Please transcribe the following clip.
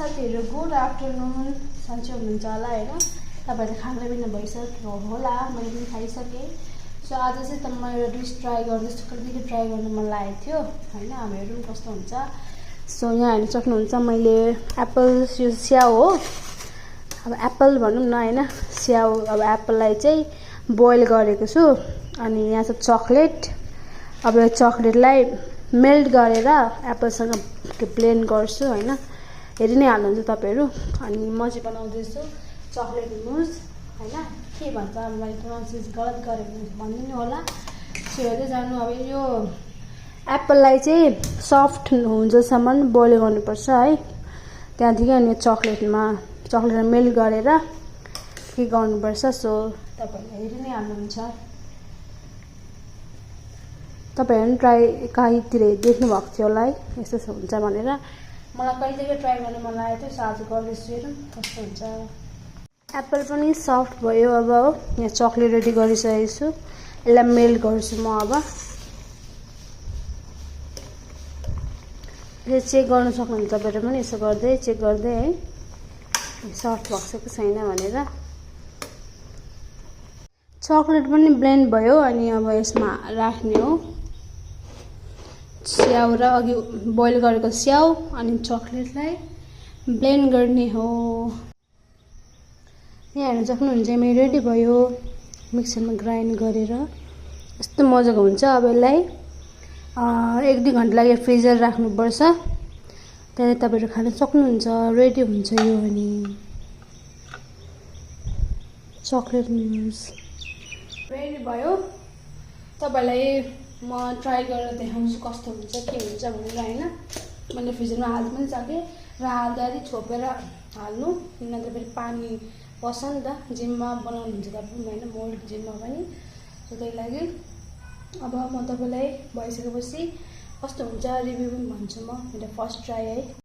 साथीहरु good afternoon सन्चै हुनुहुन्छ होला हैन तपाईहरु खाना पिना भइसक्यो होला मैले पनि खाइसके सो आज चाहिँ त म एउटा डिश ट्राई गर्दैछु कतिले ट्राई गर्न मन लागेको थियो हैन हामी हेरौँ कस्तो हुन्छ सो यहाँ हेर्न सक्नुहुन्छ मैले एप्पल स्याउ हो अब एप्पल भनौं न हैन स्याउ अब एप्पललाई चाहिँ बोइल गरेको छु अनि यहाँ छ चकलेट अब यो चकलेटलाई मेल्ट गरेर एप्पलसँग ब्लेन्ड गर्छु हैन हेरि नै हाल्नुहुन्छ तपाईहरु अनि म चाहिँ बनाउँदैछु चकलेट मुज हैन के भन्छ मैले प्रोनाउन्सिएसन गलत गरे भने भनिदिनु होला सो हेर्दै जानु अब यो एप्पललाई चाहिँ सफ्ट हुन्छसम्म बोइल गर्नुपर्छ है त्यहाँदेखि अनि चकलेटलाई मेल्ट गरेर के गर्नुपर्छ सो तपाईहरुले हेरि नै हाल्नुहुन्छ तपाईहरु ट्राई कहीँतिर देख्नु भएको थियो होला है यस्तो हुन्छ भनेर मलाई कहिलेकै ट्राई गर्न मन लागेको थियो सो आज गर्दैछु हेरौँ कस्तो हुन्छ एप्पल पनि सफ्ट भयो अब हो यहाँ चकलेट रेडी गरिसकेको छु यसलाई मेल्ट गर्छु म अब यो चेक गर्न सक्नुहुन्छ तपाईहरु पनि यसो गर्दै चेक गर्दै है सफ्ट भएको छ कि छैन भनेर चकलेट पनि ब्लेन्ड भयो अनि अब यसमा राख्ने हो स्याउ र अघि बोइल गरेको स्याउ अनि चकलेटलाई ब्लेन्ड गर्ने हो यहाँ हेर्न सक्नुहुन्छ मेरो रेडी भयो मिक्सरमा ग्राइन्ड गरेर यस्तो मजाको हुन्छ अब यसलाई 1-2 घण्टा लागि फ्रिजर राख्नुपर्छ त्यहाँदेखि तपाईहरु खान सक्नुहुन्छ रेडी हुन्छ यो अनि चकलेट म्युज रेडी भयो तपाईलाई म ट्राई गरेर देखाउँछु कस्तो हुन्छ के हुन्छ भनेर हैन मैले फ्रिजरमा हाल्नु पनि सके र हाल्दाखेरि छोपेर हाल्नु किनभने फेरि पानी पस्छ नि त जिममा बनाउनुहुन्छ तपाईहरु हैन मोल्ड जिममा पनि सो त्यही लागि अब म तपाईलाई भइसकेपछि कस्तो हुन्छ रिभ्यु पनि भन्छु म मेरो फर्स्ट ट्राई है